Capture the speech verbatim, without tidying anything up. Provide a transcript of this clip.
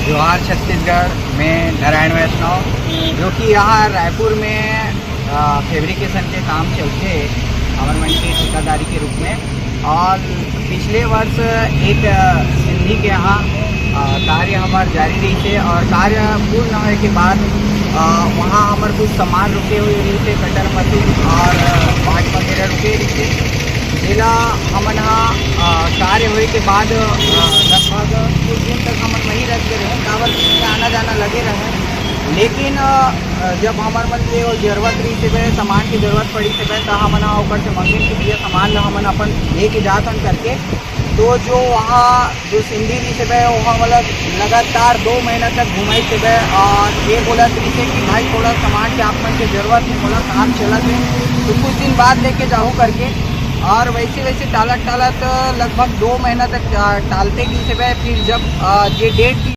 जोहार छत्तीसगढ़, मैं नारायण वैष्णव, जो कि यहाँ रायपुर में, अ, फैब्रिकेशन के काम चलथे हमर मन के ठेकेदारी के रूप में। और पिछले वर्ष एक, अ, सिंधी के यहाँ, अ, कार्य हमर जारी रहिसे और कार्य पूर्ण होए के बाद, अ, वहाँ हमर कुछ सामान रुके हुए रहिसे, कटर मशीन और, अ, पार्ट वगैरह रुके रहिसे, जेला हमन ह, अ, कार्य होए के बाद, अ, लगभग कुछ दिन तक हमन वहीं रख के रहेन, काबर कि आना जाना लगे रहे। लेकिन, अ, जब हमर मन के वो जरूरत रहिसे बे, सामान की जरूरत पड़िसे बे, त हमन ह ओकर से मंगेन कि भैया, सामान ला हमन अपन लेके जात हन करके। तो जो वहाँ जो सिंधी रहिसे बे, वो हमला लगातार दो महीना तक घुमाइसे बे और ये बोलत रहिसे कि भाई, थोड़ा सामान के आप मन के जरूरत है, थोड़ा काम चलत है, तो कुछ दिन बाद लेके जाहू करके। और वैसे वैसे टालत टालत लगभग दो महीना तक, अ, टालते गइसे बे। फिर जब, अ, ये डेट